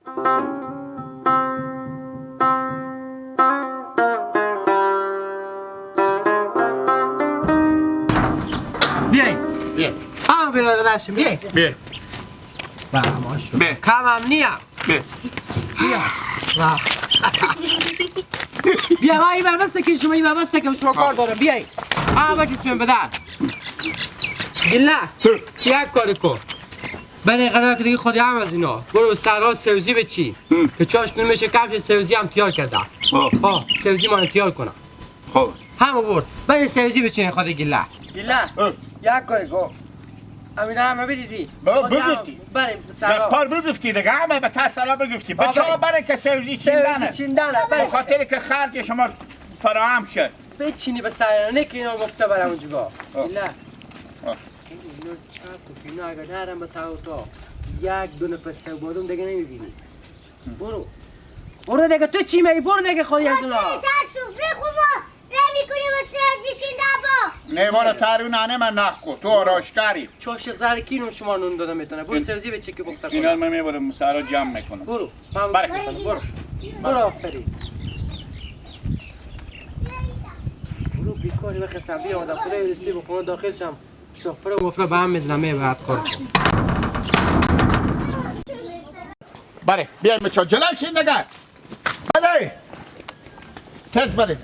بیای. بیای. آ برادرشم بیای. بیای. واه ماشاءالله. بیای. کمم نیم. بیای. بیا. واه. بیا ما این بسته که شما این بسته که شما کار دارم بیای. آ بچه اسمم بده. گله. یک کاری کن. برای قرار که دیگه خودی هم از اینا. برو سرها سوزی بچی. که چاش نمیشه کفش سوزی هم تیار کرده. آه سوزی من تیار کنم. خب. همو برد. برای سوزی بچین خود گله. گله. یک کاری کن. امینا همه بدیدی. بابا بگفتی. بله سرا. پار بگفتی دیگه همه به تا سرا بگفتی. بچه‌ها برای که سوزی چیندنه. چیندنه. به خاطر که خرج شما فراهم شد. بچینی به سرا نه که اینا گفته برام اونجا. گله. اینا چاپ اینا اگر نرم به تا یک دونه پسته بادم دیگه نمیبینی. برو. برو دیگه تو چی می برو دیگه خودی از اونا. سر سفره خوبا رمی کنی و سوزی چینده با. نه بارا تارو نه من نخ تو آراشگری. چاشق زر کینو شما نون دادم میتونه. برو سوزی به چکی بخته کن. اینا من میبرم سرا جمع میکنم. برو. برو. برو آفرین. برو بیکاری بخستم بیا آدم خدای دوستی بخونه داخل شم. سفره و مفره به هم میزنم بعد کار. بله بیایم بچا جلو شین دیگه. بله. تز بله.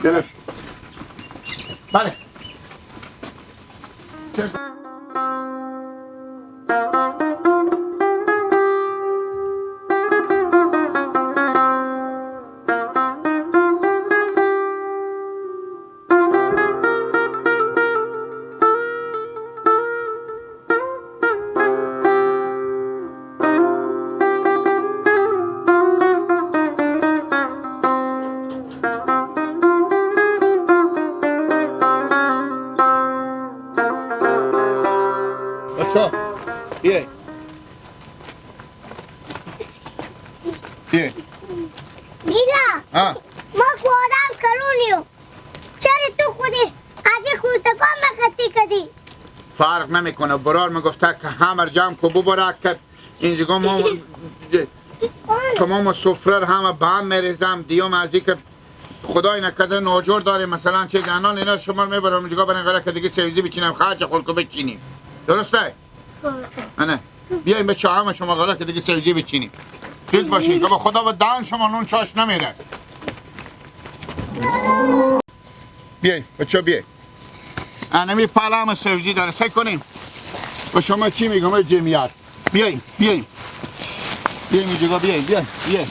جلو. بله. تز. بیای. بیای. گیلا. ما کو آدم کلونیو. چرا تو خودی از این خودتگاه مخطی کردی؟ فرق نمیکنه. برار میگفته که همه جمع کو ببره که اینجا ما تمام سفره همه به هم میریزم دیوم از این که خدای نکرده ناجور داره مثلا چه جنان اینا شما میبرم اینجا برای که دیگه سوزی بچینم خرج خود بچینیم. درسته؟ نه بیایم به چه شما غلا که دیگه سوزی بچینیم. چیز باشین که با خدا و دهن شما نون چاش نمیره. بیاین بچه بیاین. انمی پلام سوزی داره سعی کنیم. با شما چی میگم جمعیت. بیاین بیاین. بیاین اینجا بیاین بیاین بیاین.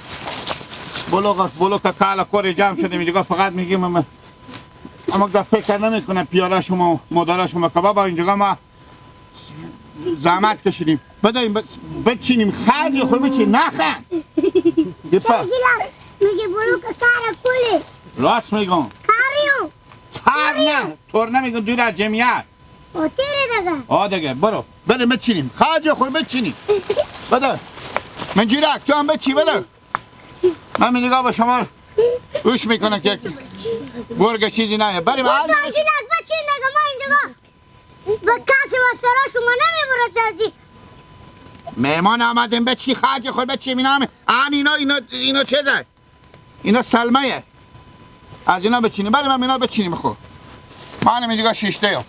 بلوغ بلوغ کالا کور جمع شدیم اینجا فقط میگیم اما فکر نمیکنه پیاله شما مادر شما که بابا اینجا ما زحمت کشیدیم. بدهیم بچینیم خرج خود بچین نخند. گیلا میگه بلوک کار کلی. راست میگم. کاریو. کار نه طور نمیگم دور از جمعیت. او تیره دیگه. آ دیگه برو بده بچینیم خرج خود بچینیم. بده. من جیرک تو هم بچی بده. من نگاه به شما گوش میکنم که گرگ چیزی نه. بریم. گیلک بچین دیگه ما اینجا با کسی و سرا شما نمیبره سوزی. مهمان آمدیم بچی خرج خود بچی اینا هم آن اینا اینا اینا چه زد؟ اینا سلمه از اینا بچینیم. بریم هم اینا بچینیم خب. من اینجا شیشته ام.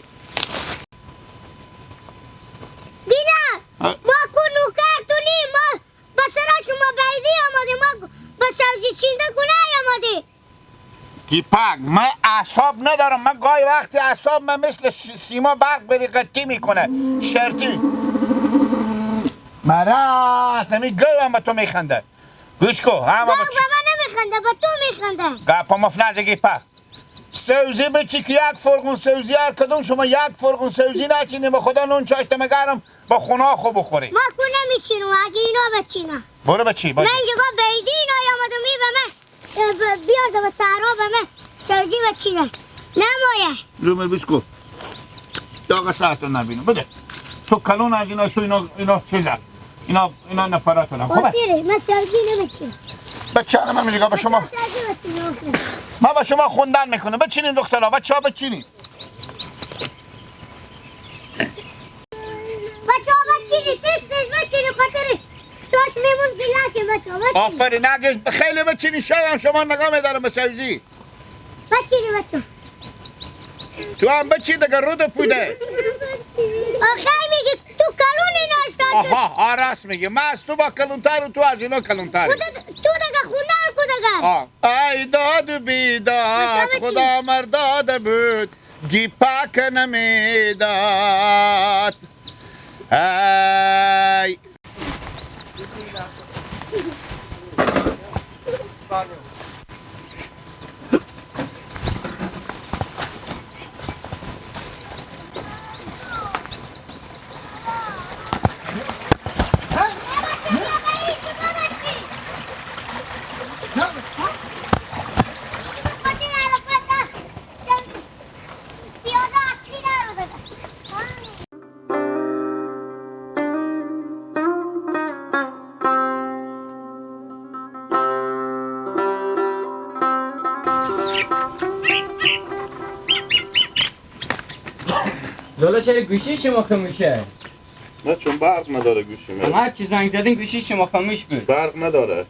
گیلا ما کو نوکر تو نیم ما با سرا شما بعیدی آمده ما با سوزی چینده کنه آمده. گیپک من اعصاب ندارم. من گاهی وقتی اعصاب من مثل سیما برق بریقتی میکنه شرطی مرا همی گلم به تو میخنده. گوش کو همه به من نمیخنده به تو میخنده. گپا مفنده گیپک سوزی بچی که یک فرغون سوزی هر کدوم شما یک فرغون سوزی نچینیم به خدا نون چاشته مگرم با خونه خو بخوری. ما کو نمیچینم اگه اینا بچینم. برو بچی. من اینجا بیدی اینا آمدم می به من بیاد به سهرا به من سوزی بچینه نمایه. رومر بسکو داغ سرتون نبینم بده تو کلون از اینا شو اینا اینا چیزن اینا اینا نفراتونم. خوبه من سوزی نمیچینم. بچه من میگم به شما من با شما خوندن میکنم. بچینین دخترها بچه‌ها بچینین. بچه‌ها بچینین تست بچینین خاطر آفرین اگه خیلی بچینی شبم شما نگاه میدارم به سبزی. بچینی بچه. تو هم بچین دیگه رود پوده. آخه میگی تو کلونی ناشتا. آها راست میگی من از تو با کلونتر و تو از اینا کلونتری. تو دیگه خوندار کو دیگه. ای داد بیداد خدا مرداد بود گیپاک نمیداد. ای لالا چرا گوشی شما خاموشه؟ نه چون برق نداره گوشی من. هر چی زنگ زدین گوشی شما خاموش بود. برق نداره.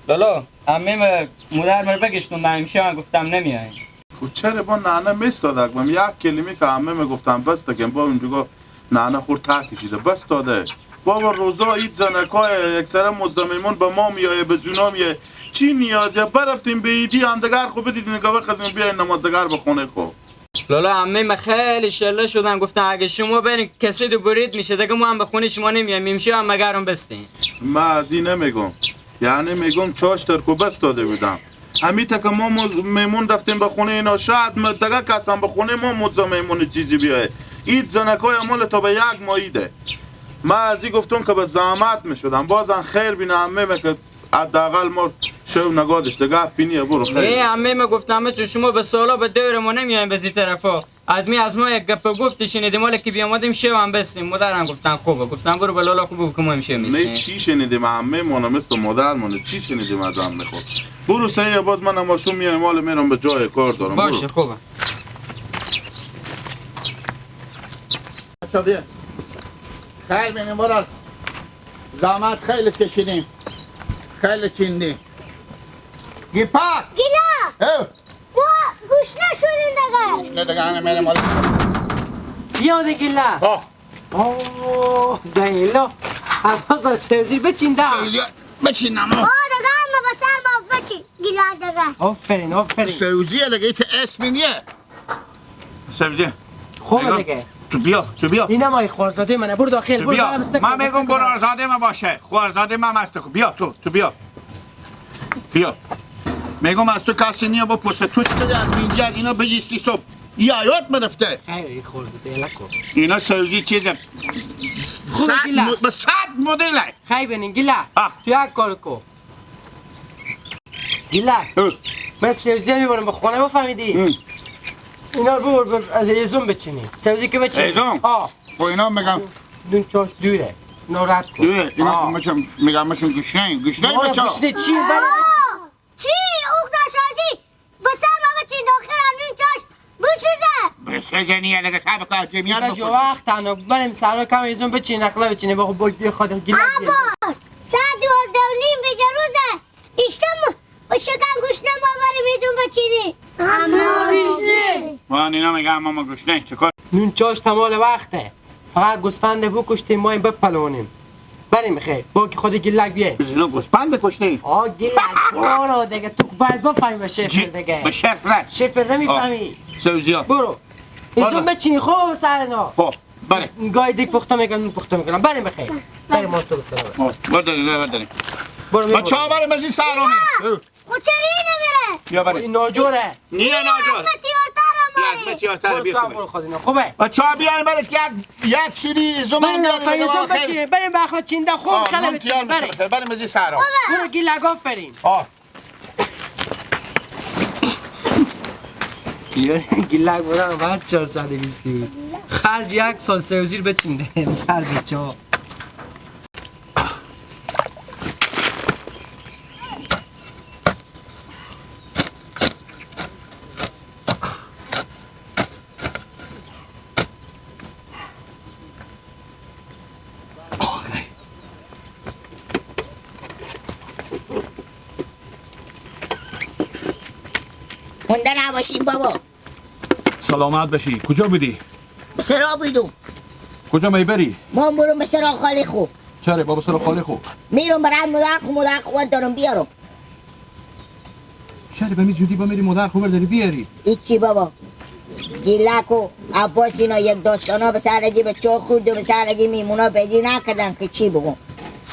لالا عمه مادر مر بگشتم همیشه من گفتم نمیای. خب چرا با ننه میستادک من یک کلمه که عمه میگفتم بس تکم با اونجا ننه خور ته کشیده بس داده. بابا روزا اید زنکای یک سر مزدمیمون به ما میایه به زونا میایه چی نیازه برفتیم به ایدی همدیگر خو بدیدین که بخزیم بیاین نمازدگر به خونه خو. لالا عمه من خیلی شله شدم گفتم اگه شما برین کسی دو برید میشه دیگه ما هم به خونه شما نمیایم میشه هم مگرم بستین. من از این نمیگم یعنی میگم چاش ترکو بس داده بودم همین تا که ما میمون رفتیم به خونه اینا شاید دیگه کسم به خونه ما مزا میمون چیزی بیایه اید زنکای مال تا به یک ماهیده. من از این گفتم که به زحمت میشدم بازم خیر بینه عمه که حداقل ما شو نگادش دیگه پینیه برو خیر. ای عمه ما گفتم چون شما به سالا به دور ما نمیایم به زی طرفا آدمی از ما یک گپ گفت شنیدیم مال که بیامدیم شو هم بستیم مادرم گفتن خوبه گفتم برو به لالا خوبه که ما هم شو میستیم. نه چی شنیدیم عمه ما مثل مادر ما چی شنیدیم از عمه خود برو سعی باز من ماشون میایم مال میرم به جای کار دارم. باشه خوبه. بچا بیا خیلی بینیم برو زحمت خیلی کشیدیم خیلی چیندی گیپاک گیلا ما گوشنه شدیم دیگه گوشنه دیگه هنه میریم حالا بیا ده گیلا اوه گیلا همه سوزی بچین ده سوزی بچین نمو آه دیگه همه بسر با بچین گیلا دیگه آفرین آفرین سوزیه دیگه ایت اسمی نیه سوزی خوبه دیگه تو بیا تو بیا اینا مای خوارزاده منه برو داخل برو من میگم برارزاده من باشه خوارزاده من هست بیا تو تو بیا بیا میگم از تو کسی نیه با پست تو چطوری از اینجا از اینا بجیستی صبح یا یاد مرفته خیلی خوارزاده لکو اینا سوزی چیزه به صد مدله خیلی بنین گیلا تو یک کار کو گیلا من سوزی میبرم به خونه بفهمیدی اینا رو ببر از ایزون بچینی سوزی که بچینی ایزون؟ آه خب اینا میگم دون چاش دوره اینا رد کن دوره اینا میگم مشون گشنه گشنه بچه گشنه چی؟ چی؟ اوغدا سوزی بسر ما بچین داخل همین چاش بسوزه بسوزه نیه دیگه سر بکار جمعیت بکن وقت تنها بریم سرها کم ایزون بچین نقله بچینی با خب بیا خود گیلک عباس ساعت 12:30 بجه روزه اشتم شکم گوشنه ما بریم ایزون بچینی اما گوشنه من اینا میگم اما گوشنه چیکار نون چاش تمال وقته فقط گوسفند بکشتیم ما این بپلونیم بریم خیر با که خود گیلک بیای اینا گوسفند کشتی آ گیلک برو دیگه تو باید بفهمی به شفر دیگه به شفر شفر نمیفهمی سوزیا برو ایزون بچینی خوب سر خب بله گای دیگ پخته میکنم نون پخته میکنم بریم بخیر بریم ما تو بسلامه برداریم برداریم برو بچه‌ها بریم از این سرامی خود چرا نمیره بیا بریم این ناجوره نیه ناجور از تیارتر بیا برو خود خوبه بچه‌ها بیاین بریم یک سری ایزون هم بیاریم بریم بریم بخلا چینده خوب خله بچینیم بریم بریم از این سرا برو گیلک آفرین گیلک برم بعد 420 بود خرج یک سال سوزیر بچینده سر بچه ها. خسته نباشین بابا. سلامت بشی. کجا بودی؟ به سرا بودم. کجا میبری؟ ما برم به سرا خالی خوب. چرا بابا سرا خالی خوب؟ میرم برای مادر خو، مادر خو دارم بیارم. چرا به می زودی با میری مادر خو داری بیاری؟ هیچی بابا. گیلک و عباس اینا یک داستانا به سرگی به چاه خورد و به سرگی میمونا بدی نکردن که چی بگم.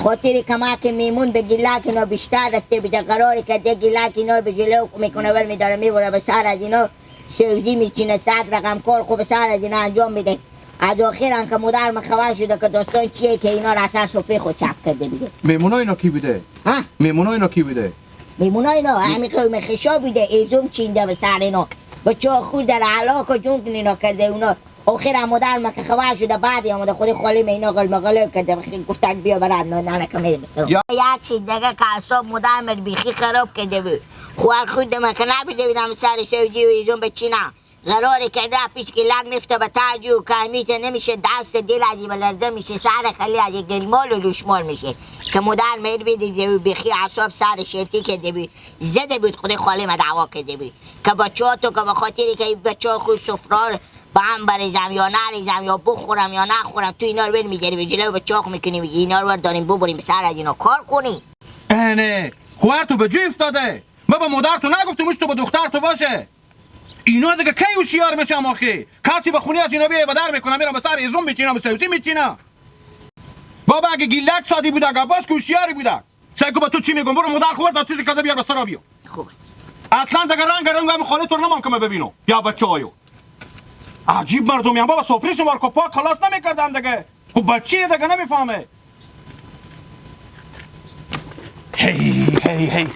خاطر کمک میمون به گیلک اینا بیشتر رفته بیده، قراری کرده گیلک اینا رو به جلو میکنه ور میداره میبره به سر از اینا سوزی میچینه، 100 رقم کار خوب سر از اینا انجام میده. از آخر که مادر من خبر شده که داستان چیه که اینا رو اصلا سفره خود چپ کرده بیده. میمونا اینا کی بوده؟ ها؟ میمونا اینا کی بوده؟ میمونا اینا همین قوم خشا بوده، ایزوم چینده به سر اینا با چاه خورد در علاق و جون اینا کرده اونا. آخر مادر من که خبر شده بعدی آمده خود خالی من اینا قل مقاله کرده، گفتن بیا برم نه نه که میرم سر. یک چیز دیگه که اعصاب مادر من بیخی خراب کرده بود، خوار خود من که نبرده بودم سر سوزی و ایزوم به چینا قرار کرده پیش که لگ میفته به تاجو که همیشه نمیشه دست دل از بلرزه میشه سر خلی از گلمال و لوشمال میشه که مادر میر بیده بیخی اعصاب سر شرطی کرده بود، زده بود خود خالی من دعوا کرده بود که بچه تو که به خاطری که بچه خود سفرار با هم بریزم یا نریزم یا بخورم یا نخورم تو اینا رو بر میگری به جلو به چاق میکنی میگی اینا رو برداریم ببریم به سر از اینا کار کنی. اینه خواهر تو به جای افتاده. ما با مادر تو نگفتم تو با دختر تو باشه. اینا دیگه کی هوشیار میشم آخه؟ کسی به خونی از اینا بیه بدر میکنم میرم به سر ایزون میچینم به سوزی میچینم. بابا اگه گیلک سادی بود اگه عباس هوشیاری بوده. سعی با تو چی میگم؟ برو مادر خورد تا چیزی کده بیار به سر بیا. خوبه. اصلا دیگه رنگ رنگ هم خاله تو نمام که ببینم. یا بچه‌هایو. عجیب مردمی هم بابا سفره شما رو پاک خلاص نمیکردم دیگه. خب بچه دیگه نمیفهمه. هی هی هی